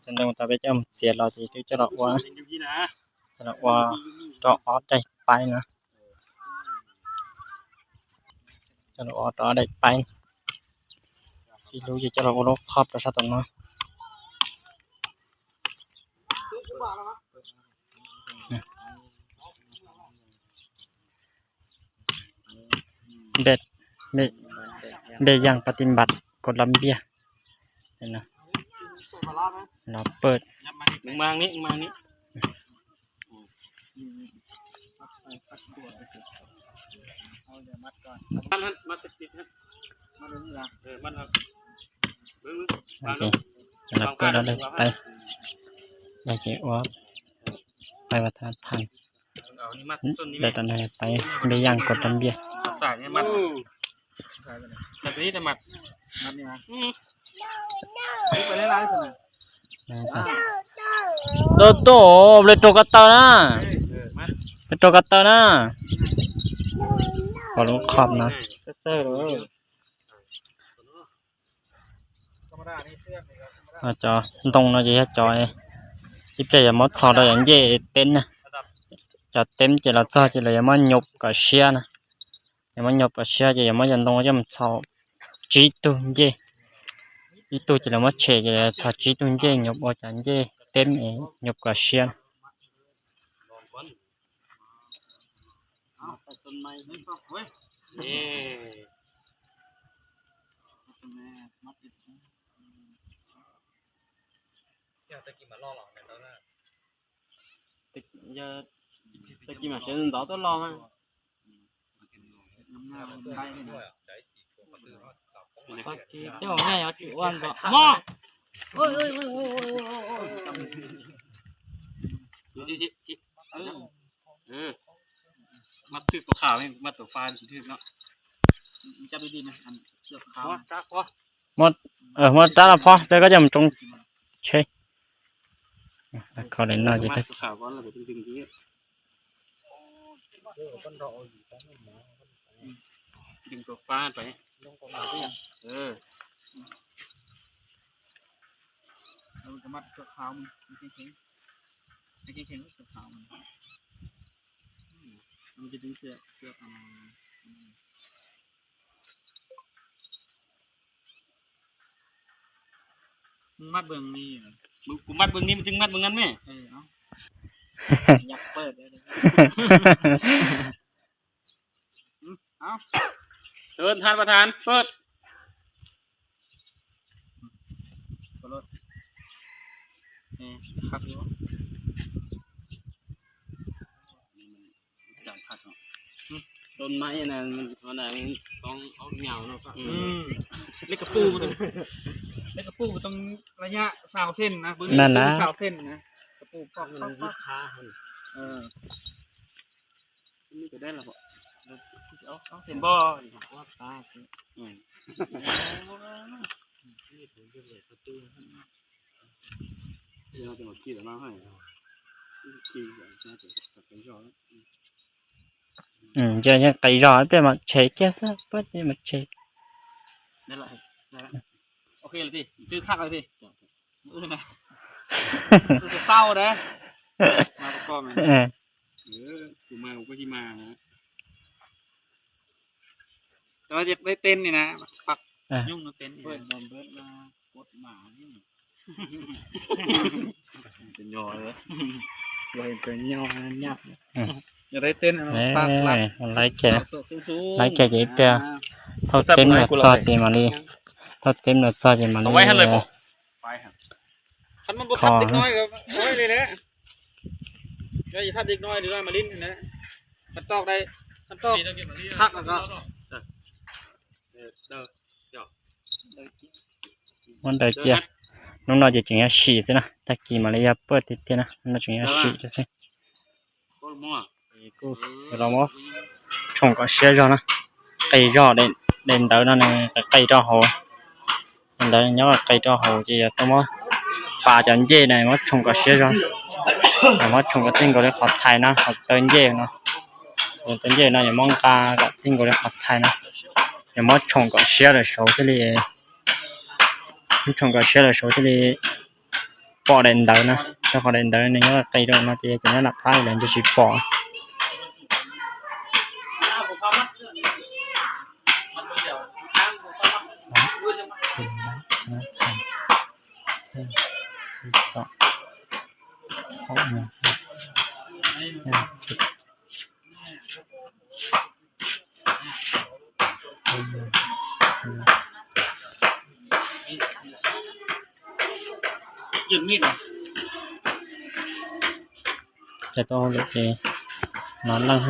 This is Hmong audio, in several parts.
Cov ntoo tas peb coj mus txiav los ces twb coj los ua, coj los ua rau ob daim paib na. Coj los ua rau ob daim paib. Ib lub ces coj los ua lub khob rau sab tom no. Npe, npe, npe yaj pas tis npas Colombia. Los pawj. Los pawj los daim paib. Daim ces ua paib ua tha than. Daim tom no paib npe yaj Colombia. Tau tau, ple rau ko taw na. Ple rau ko taw na. Pom lub khob no. Cov ntoo no ces yog cov ib pliag yuav muab txhos rau cov ncej teb na. Cov teb ces los txog ces lawv yuav muab nyup kom siab na. Yuav muab nyup kom siab ces yuav muab cov ntoo coj mus txhos tsib tug ncej. Ib tug ces lawv muab tshem ces txhos tsib tug ncej nyup ua cov ncej teb, nyup kom siab. Tag kis mam sawv ntxov tuaj los mas. Tag kis coj nej yuav tsum ua ntxov mog. Mab txwj tus kham, mab tus fa. Muab rab los phob, koj coj mus tsoo tsheb. Kho li no ces tag kis. Mab bơ̆ng ni, kuv mab bơ̆ng ni, mab bơ̆ng ngăn mej. Sơn than và than phớt. Sơn mãi là con ốc nhào nó. เลขกระปู เลขกระปูต้องระยะซาวเซนนะ นั่นนะ ซาวเซนนะ กระปูปอก มัน ปอก ลึก ปอก ค้า เออ นี่ก็ได้ละบ่ เห็นบ่ ว่าตา อืม Nce yeej qis zog tej mas tshev kiag xwb, puab ces mas tshev. Laib kiag, laib kiag ces ib pliag thauj teb no txog ces mam li, thauj teb no txog ces mam li kho. Muab daws cia, hnub no ces tseem yog sim xwb na, tag kis mam li yog pawj tiag tiag na, hnub no tseem yog sim xwb. Kuj los muab tshoom kom siab zog na, qis zog, daim ntawv no nws qis rau hauv, daim ntawv nyob qis rau hauv ces yog tuaj muab pas cov ncej no muab tshoom kom siab zog, muab tshoom kom txij nkaus li qhov thaiv na, qhov taw ncej no, taw ncej no yog muab nqa kom txij nkaus li qhov thaiv na, yog muab tshoom kom siab lawm saud thiaj li, muab tshoom kom siab lawm saud thiaj li pom daim ntawv na, rau qhov daim ntawv nws nyob qis rau no ces yog tias nyob nram qab lawv ntshe tsis pom. Ces tau lawm ces no leej.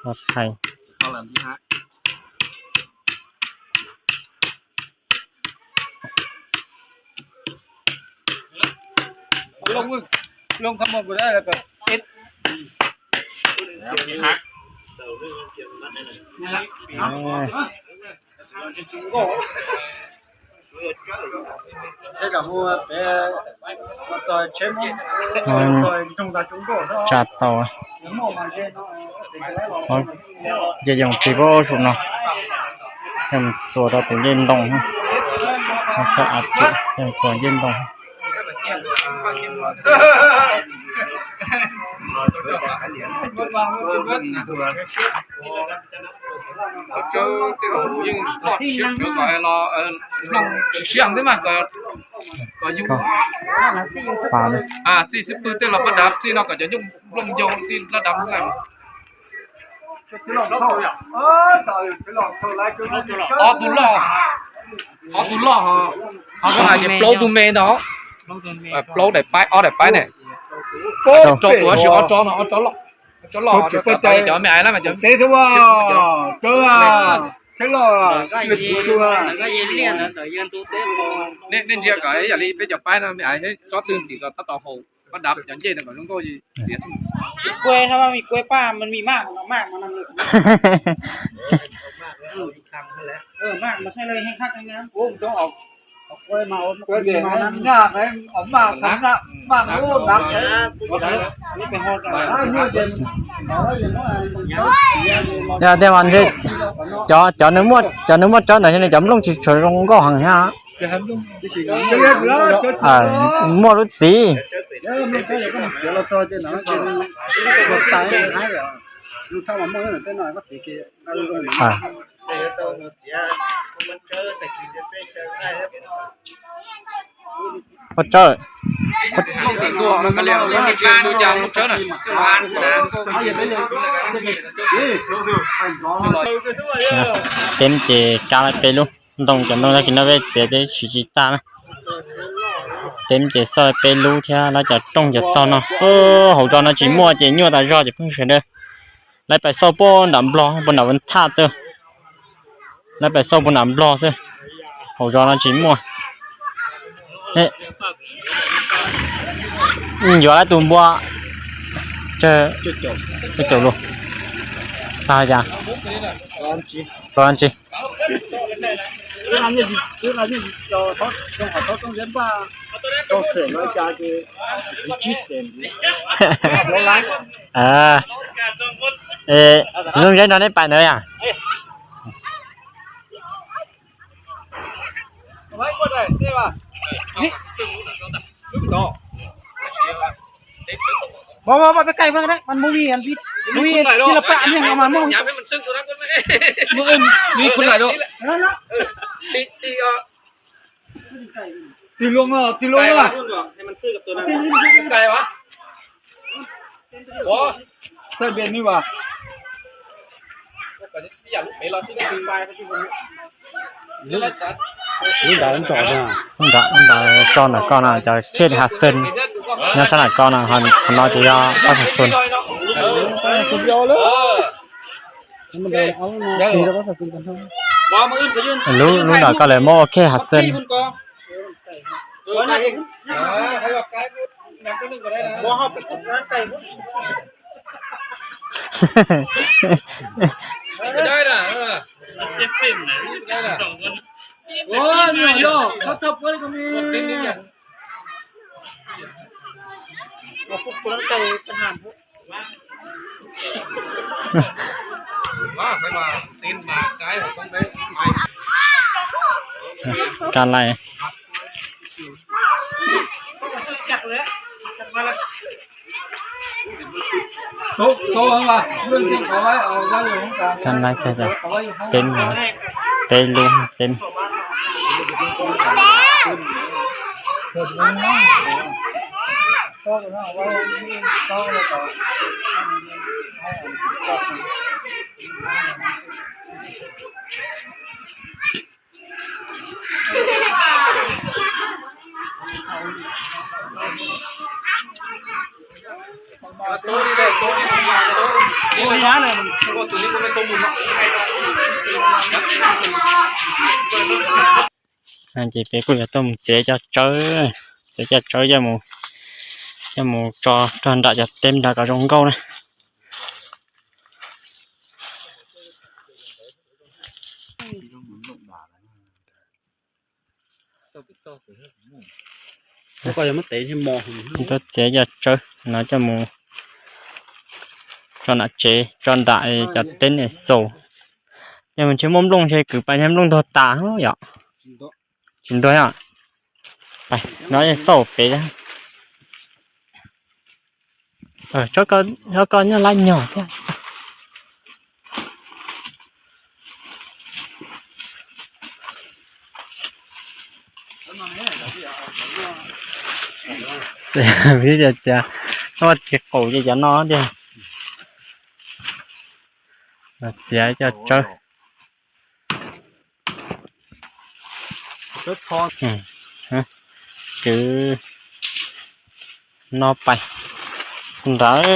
Kho thais. Tsa tau. Ces yoos tis pab ub saum no, yoos txuas rau tus ncej ntoo, txuas ncej ntoo. Tsawb tej los yeej loj siab, tsawb kom los mloog tsis siab thiab mas kom yus txij xub pwg tej los pab dav txij no kom cov nyuj nplooj yau txij lab dav laj. Ob tug loj, ob tug loj, hais tias plaub tug me ntag. Plaub daim paib, ob daim paib ne. Rau tus ob si ob tsob no, ob tsob loj, ob tsob loj, cov me aiv lab mas cov, nej ntsia kom yam li peb cov paib no me aiv tsob twg ntim kom tab tom haum, pab dav cov ncej no kom zoo nkauj. Yog tej mas ntshe cov, cov nws muaj, cov nws muaj tsawb ntawd nws cov nplooj tsis tshua zoo nkauj heev thiab. Muaj lub txiv. Pob tsawb. Teb ces kab lawv peb lub ntoo, cov ntoo tag kis no peb txiav teb siv tsis tag na. Teb ces xauj peb lub thiab lawv cov rooj cov tog no. Hauv zos no tsis muaj ces nyuaj tas zog ces pheej sawv daws lawv pais xauj puag nram Nplog, puag nram Vaj Thaj xwb. Lawv pais xauj puag nram Nplog xwb, hauv zos no tsis muaj. Yuav lawv tus npua caum lus tag cas. Txiv Txooj Zeb nrog neb pais ntawd yom? Tig luang, tig luang. Ntawd tso ntawm ko no cov khej Hav Xwm nyob sab nram ko no, qhov no ces yog ob Hav Xwm. Lub, lub nram ko lawv muab ua khej Hav Xwm. Ka lai. Ka lai kawg, peb lub, peb. Ces peb kuj yuav tuaj mus txiav cov tsawb, txiav cov tsawb coj mus, coj mus tso rau nram cov teb nrad kom zoo nkauj na. Tuaj txiav cov tsawb no coj mus tso nram tsev, tso nram cov teb ne xaus. Yog mus ntshe muaj nplooj ntshe kwv pais ntshe nplooj ntog tas yom. Tsis ntuag yom. No xauj pem. Tsob ko nyob lab nyog thiab. Txiav qaum ces cov no tiag. Los txiav cov tsawb. Kwv no pais nrad,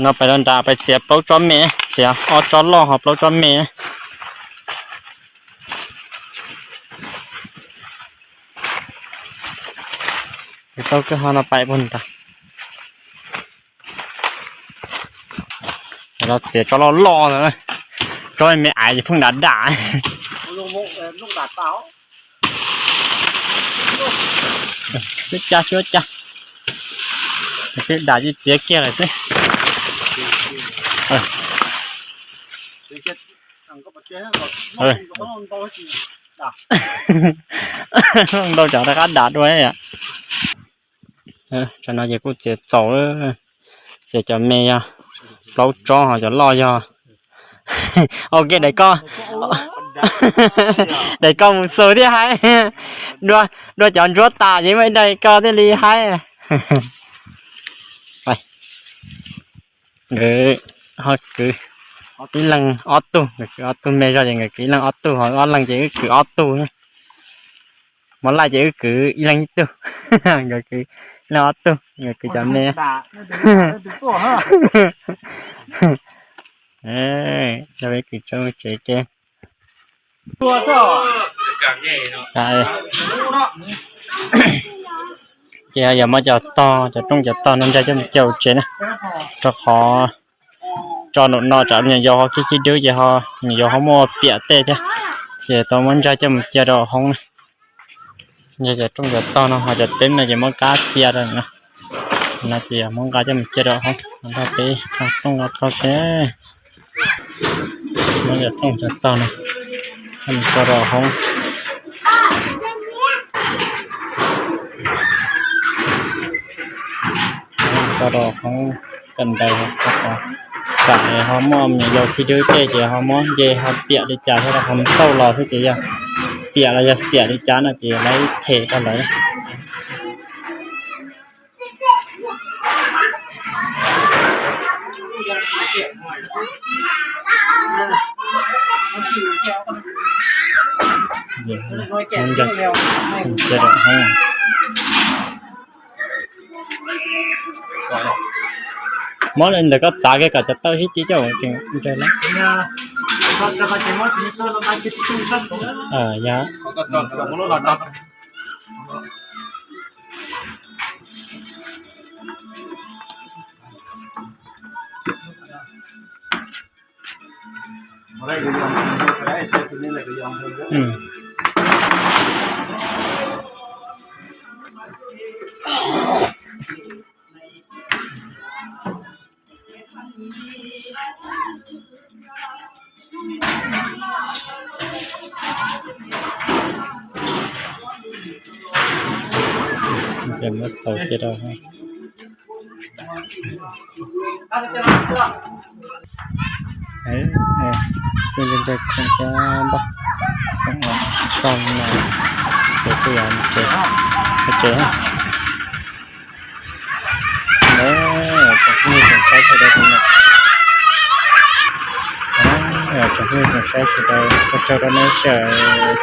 no pais rau nrad pais txiav plaub tsob me, txiav ob tsob loj ho plaub tsob me. Kwv tau kwj ho no pais puag nrad. Los txiav tsob loj loj ntawd, tsob me me aiv ces pheej dav dam. Xwb cas xwb cas, twb dam ces txiav kiag lawm xwb. Ntau cov rov qab dam dua. Tam no ces kuj txiav txaus, txiav cov me yog plaub tsob ho cov loj yog. Ok, daim ko, daim ko mus xus thiab haib. Dua, dua cov ntsuab tas ces muaj ib daim ko thiaj li haib. Nkawd ho kwv ib leeg ob tug, nkawd kwv ob tug me zog ces nkawd kwv ib leeg ob tug, ho ob leeg ces wb kwv ob tug. Mov laij ces wb kwv ib leeg ib tug, nkawd kwv ib leeg ob tug, nkawd kwv cov me. Cov peb kwv tsev ke. Ces yog muab cov tog, cov rooj cov tog no ntsaig coj mus cia hauv tsev na, rau qhov tso nraum no tsam me nyuam yaus ho khib khib dub ces ho me nyuam yaus ho muaj piam tej thiab, ces tau muab ntsaig coj mus cia rau hauv hoob na. Yog cov rooj cov tog no ho cov teb no ces muab kab cia rau no, no ces muab nqa coj mus cia rau hoob. Nrog peb rooj no tog ke, muab cov rooj cov tog no coj mus tso rau hoob, tso rau hoob kawm ntawv, tsam ho muaj me nyuam yaus khib dub tej ces ho muab nce ho piam li cas thiab ho mus xauj los xwb ces yog piam los yog xiam li cas no ces lawv them rau lawv. Muab li ntawd koj txav kiag kom cov tawj sib ci coj tseem ntse na. Yog. Ces muab xaus cia rau. Kuj ntshe ntshe khoom cab npaj, khoom tso no, ces kuj yog tsev, tsev. Tsoom phooj ywg tsoom saib sawv daws, tsoom phooj ywg tsoom saib sawv daws, ua tsaug rau nej sawv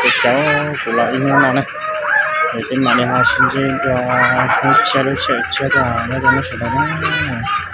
daws caum kuv los ib hnub no na. Ces peb mam li ho sib ntsib dua hnub tshiab lub sij hawm tshiab, tsoom phooj ywg sawv daws na.